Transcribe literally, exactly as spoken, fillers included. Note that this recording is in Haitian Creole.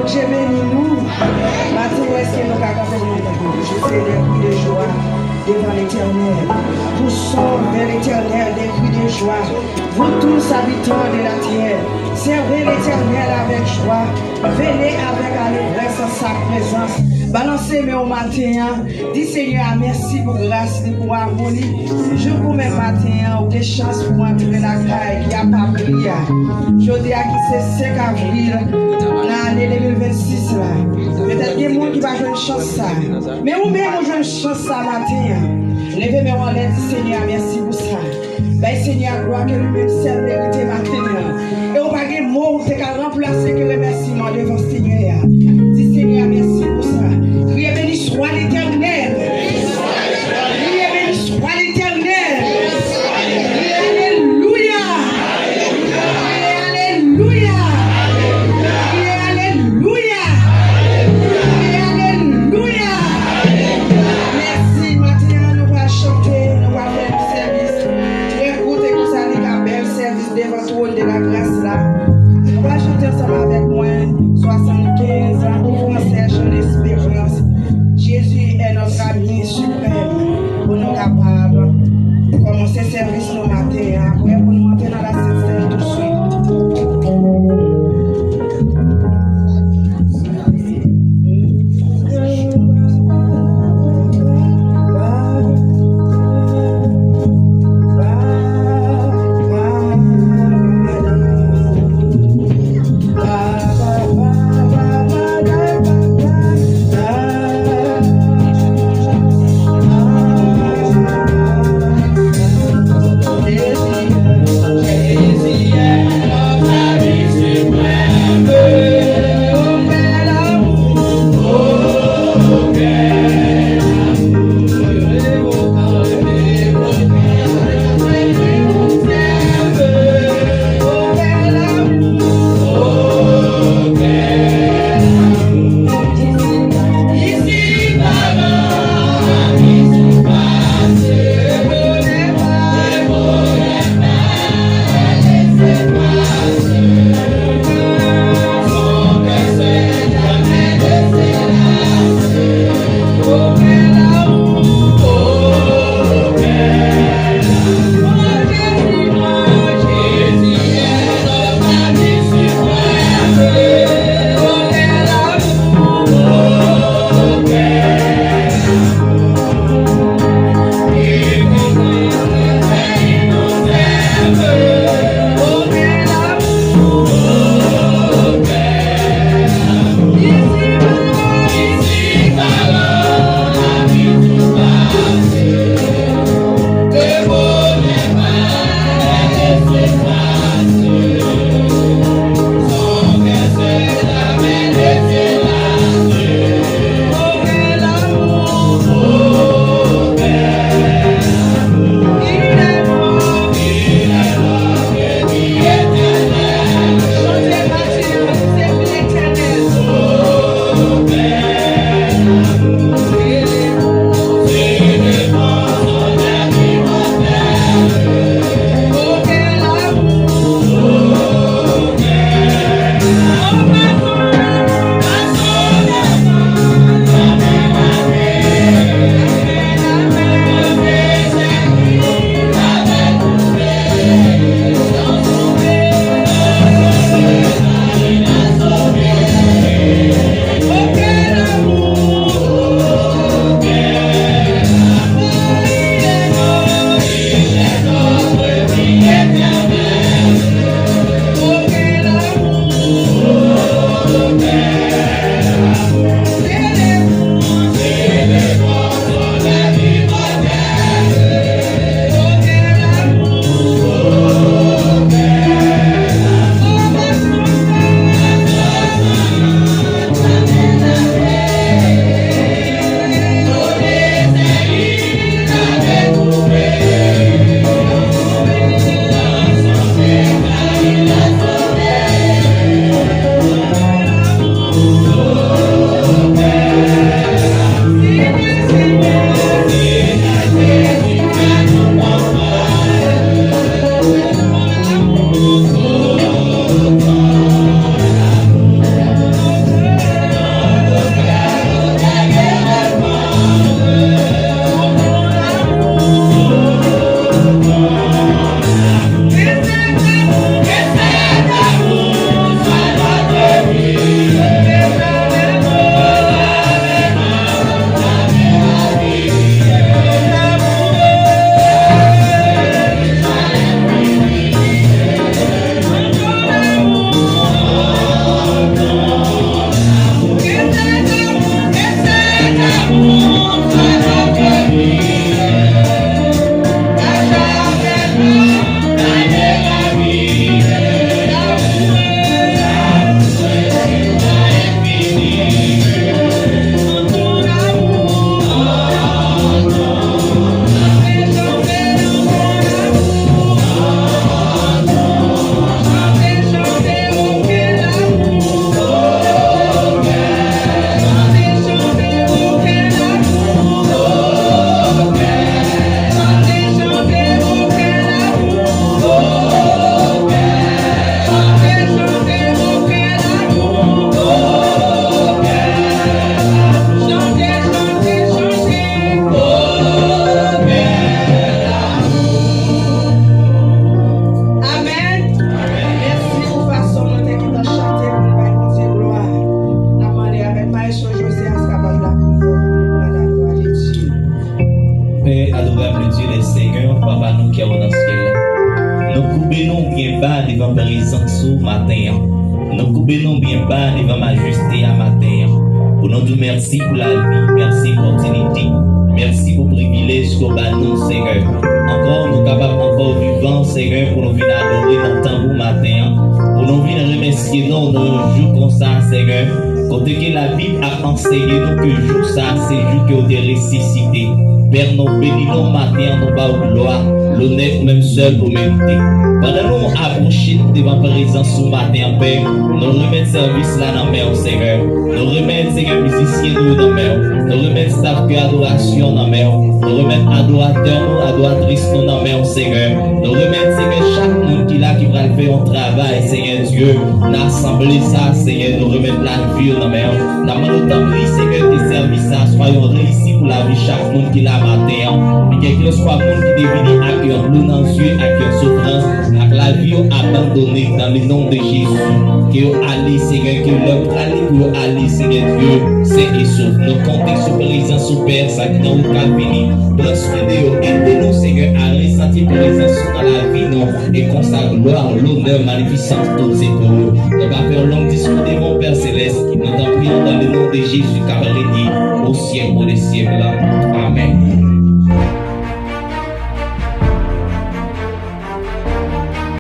Bondye beni nou. Maten, èske nou ka kanpe nou tankou Josué, des cris de joie devant l'Éternel? Poussons vers l'Éternel des cris de joie. Vous tous, habitants de la terre, servez l'Éternel avec joie. Venez avec allégresse en sa présence. Balanse men w maten an. Di Senyè a mèsi pou gras li, pou amou li. Jou pou men maten an, ou gen chans pou antre lakay ki apapli a. Jodi a ki se senk avril nan ane de mil vennsis la. Petèt gen moun ki pa jwenn chans sa. Men ou menm ou jwenn chans sa maten an. Leve men w anlè, di Senyè a mèsi pou sa. Bay Senyè a glwa ke li menm sèl merite maten an. E ou pa gen mo ou te ka ranplase ke remèsiman devan Senyè a. Di Senyè a mèsi pou sa. Kriye, béni soit l'Éternel. Kriye, béni soit l'Éternel. Kriye, alelouya. Kriye, alelouya. Kriye, alelouya. Kriye, alelouya. Mèsi, maten an, nou pral chante, nou pral fè yon sèvis. Trè kout, e konsa li ka bèl sèvis devan twòn de la gras la. Nou pral chante ansanm avèk mwen, swasannkenz, an fransè, chante. Père adorable, Dieu des seigneurs, Papa nou ki nan syèl la. Nou koube nou byen ba devan prezans ou maten an. Nou koube nou byen ba devan majeste a maten an. Pou nou di w mèsi pou lavi, mèsi opòtinite, mèsi pou privilèj ke w ba nou, Senyè. Ankò, nou kapab ankò vivan, Senyè, pou nou vin adore nan tanp ou maten an. Pou nou vin remèsye non w nan yon jou konsa, Senyè. Kote ke Labib ap anseye nou ke jou sa a se jou ke w te resisite. Pè, nou beni non w maten an, nou ba w glwa, lonè ou menm sèl ou merite. Pandan nou apwoche nou devan prezans ou maten an, Pè, nou remèt sèvis la nan men w, Senyè. Nou remèt, Senyè, mizisyen nou yo nan men w. Nou remèt staf ke adorasyon nan men w. Nou remèt adoratè nou, adoratris nou nan men w, Senyè. Nou remèt, Senyè, chak moun ki la ki pral fè yon travay, Senyè Dye, nan asanble sa, Senyè, nou remèt lavi yo nan men w. N ap mande w, tanpri, Senyè, ke sèvis sa swa yon reyisi pou lavi chak moun ki la maten an. E kèlkeswa moun ki te vini ak yon dlo nan zye, ak yon soufrans, ak lavi yo abandone, dans le nom de Jésus. Ke yo ale, Senyè, ke lè yo prale pou yo ale, Senyè Dye, sen e sof. Nou konte sou prezans ou, Pè, sa ki nan wout k ap vini. Pran swen de yo, ede nou, Senyè, a resanti prezans ou nan lavi nou. E konsa, glwa, lonè, manifestans, tout se pou ou. Nou pa fè yon long diskou devan w, Pè Selès. Nou tanpri w dans le nom de Jésus, k ap rete au siècle des siècles. Amèn.